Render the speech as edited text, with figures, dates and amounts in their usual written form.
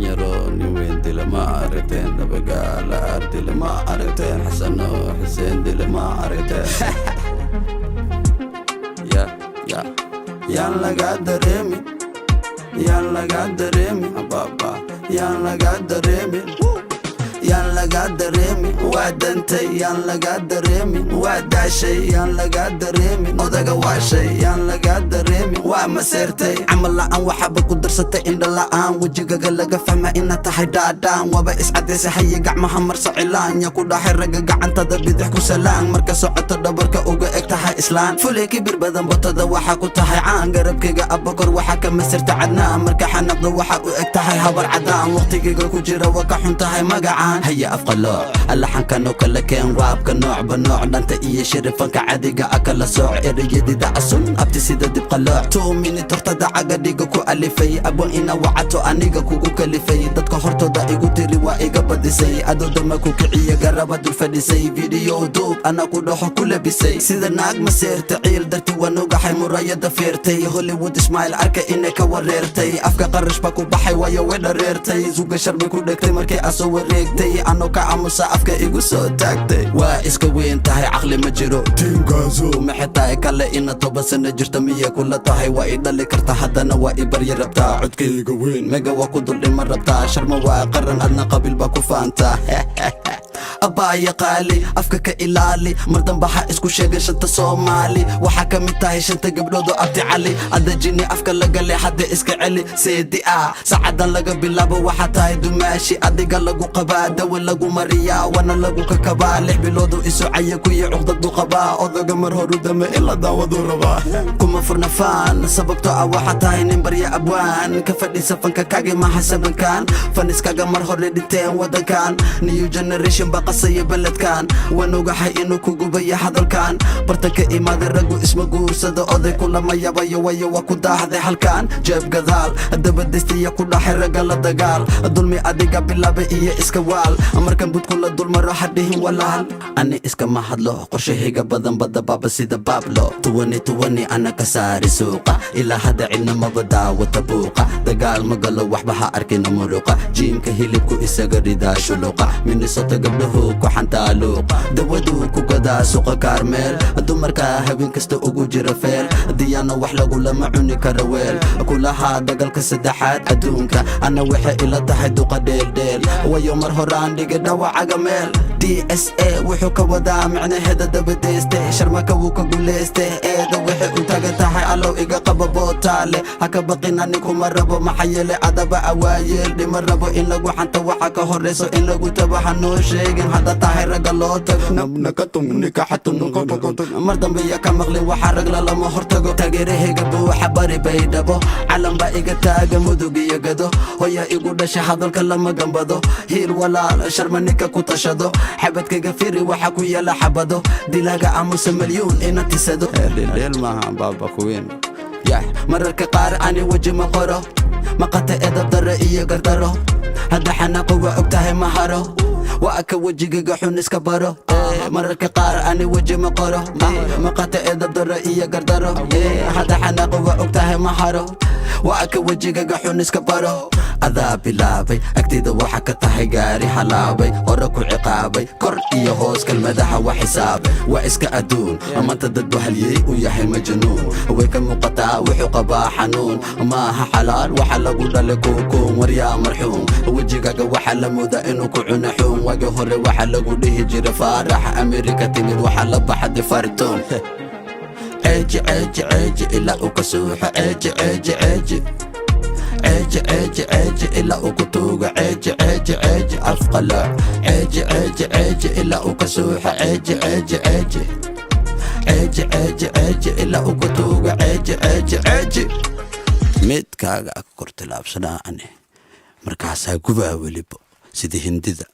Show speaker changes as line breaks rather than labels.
Danyaro nin weyn dila ma aragteen? Dabagaala aardile ma aragteen? Xasano Xuseen dile ma aragteen? Ya ya, yaan lagaa dareemin, yaan lagaa dareemin, ababa, yaan lagaa dareemin, yaan lagaa dareemin. Waa dantay, yaan lagaa dareemin. Waa daashay, yaan lagaa dareemin. Odaga waashay, yaan lagaa dareemin. Waa maseertay, camal la'aan waxaaba ku darsatay indha la'aan. Wejigaga laga fahma inaad tahay dhaadhaan. Waaba iscadaysa, haye, gacmaha marso cilaan. Yaa ku dhaxay ragga gacantada bidix ku salaan? Marka socoto dhabarka uga eg tahay islaan fulay. Kibir badan botada waxaa ku tahay caan. Garabkayga Abakor waxaa ka masirta Cadnaan. Marka xanaqdo waxaa u eg tahay habar cadaan. Waqtigayga ku jira waa ka xun tahay magacaan. Haya, afqalooc alaxankanoo kala keen. Raabka noocba nooc, dhanta iyo shirifanka cadiga a kala sooc. Ereyadida asun abti sida dibqalooc. 2 minute hortada caga dhiga ku alifay. Abwan ina wacato aniga kugu kalifay. Dadka hortooda igu tiri waa iga badisay. Adoo dama ku kiciya garaba dul fadhisay. Video duub ana ku dhaxo ku labisay sida naag maseerta. Ciil darti waan ogaxay, murayada feertay. Hollywood Ismail arka inay ka wareertay. Afka qarash baa ku baxay, waayo way dhareertay. Suga sharbi ku dhegtay markay asoo wareegtay. Anoo ka aamusa afka igu soo taagtay. Waa iska weyn tahay, caqli ma jiro. Tiimkaaso maxay tahay kale? Ina 10 sano jirta miyay kula tahay? Waa i dhali karta, haddana waa i baryi rabtaa. Codkayga weyn mega waa ku duldhima rabtaa. Sharma waa qaran, adna qabiil baa ku faantaa. Abbaaya qaali, afka ka ilaali. Mar damba ha isku sheegin shanta Soomaali. Waxaa ka mid tahay shanta gabdhood oo Abdi Cali adajini afka lagale. Hadda iska celi seedi ah. Saacadan laga bilaabo waxaa tahay dumaashi. Adiga lagu qabaa, dawa lagu mariyaa, wana lagu kakabaa. 6 biloodu isocaya kuyi cuqdad buu qabaa. Odaga mar horu dame ila daawaduu rabaa. Kuma furna faan, sababtoo ah waxaa tahay nin barya abwaan ka fadhiisa. Fanka kagi maha sabankan, faniskaga mar hore dhinteen. Wadankan new generation baa qasaya beledkan. Waan ogahay inuu ku gubaya hadalkan. Barta ka imaaday raggu isma guursado. Oday kulama yabayo, wayo waa ku daahday halkan. Jeeb gadaal dabadaystiya ku dhaxay ragga la dagaal. Dulmi adiga bilaabay iyo iska waal. Markan budku la dulmaro hadhihin walaal. Ani iskama hadlo, qorshahayga badan badda baaba sida Bablo. 2020 ana ka saari suuqa. Ilaa hadda cidna maba daawata buuqa. Dagaal ma galo, waxba ha arkina muruqa. Jiimka hilibku isaga ridaa shuluqa. Minnesota gabdhahu ku xantaa luuqa. Dawaduu ku gadaa suuqa Kaarmeel. Dumarka habeen kasta ugu jira feel. Diyaano wax lagulama cuni karo weel. Kulahaa dagaalka saddexaad adduunka ana waxay ila tahay duqa dheeldheel, wayo mar horaan dhigay dhawacaga meel. DSA wuxuu ka wadaa micnaheeda dabadayste. Sharmaka wuu ka guulayste. Eeda waxay u taagan tahay allow iga qaba bootaale. Ha ka baqin, ani kuma rabo, maxaa yeele adaba awaayeel dhima rabo. In lagu xanto waxa ka horeyso in lagu tabo. Ha noo sheegin hadda tahay ragga loo tago. Mar dambe ya ka maqlin waxaa ragla lama hortago. Taageerahayga buuxa bari Baydhabo, calan baa iga taaga Mudug iyo Gado. Hoya igu dhashay, hadalka lama gambado. Hiil walaal Sharma ninka ku tashado. Xabadkayga firi, waxa ku yaala xabado. Dilaaga amuse malyuun ina tisado. Dheel maaha baaba kuweyn yah. Mararka qaar ani weji ma qoro, maqata edab daro iyo gardaro. Hadda xanaaqo waa og tahay, ma haro. Waa ka wejigaga xun iska baro. Mararka qaar ani weji ma qoro, maqata edab daro iyo gardaro. Hadda xanaaqo waa og tahay, ma haro. Waa ka wejigaga xun iska baro. Adaa bilaabay, agtayda waxa ka tahay gaari halaabay. Hore ku ciqaabay kor iyo hoos, kelmadaha waa xisaabay. Waa iska adduun maanta, dad bahaliyey u yahay majanuun. Way ka muuqataa wuxuu qabaa xanuun. Maaha xalaal waxa lagu dhalay kuukuun. Waryaa marxuum, wejigaga waxaa la moodaa inuu ku cuna xuun. Waagi hore waxaa lagu dhihi jiray Faarax. Amerika timid waxaa la baxday fartoon. Ceeji ceeji ceeji ilaa uu ka suuxo. Ceeji ceeji ceeji ceeji ceeji ceeji ilaa uu ku tuugo. Ceeji ceeji ceeji, afqalooc. Ceeji ceeji ceeji ilaa uu ka suuxo. Ceeji ceeji ceeji ceeji ceeji ceeji ilaa uu ku tuugo. Ceeji ceeji ceeji. Midkaaga kor tilaabsanaa ani markaasaa gubaa welibo sidii Hindida.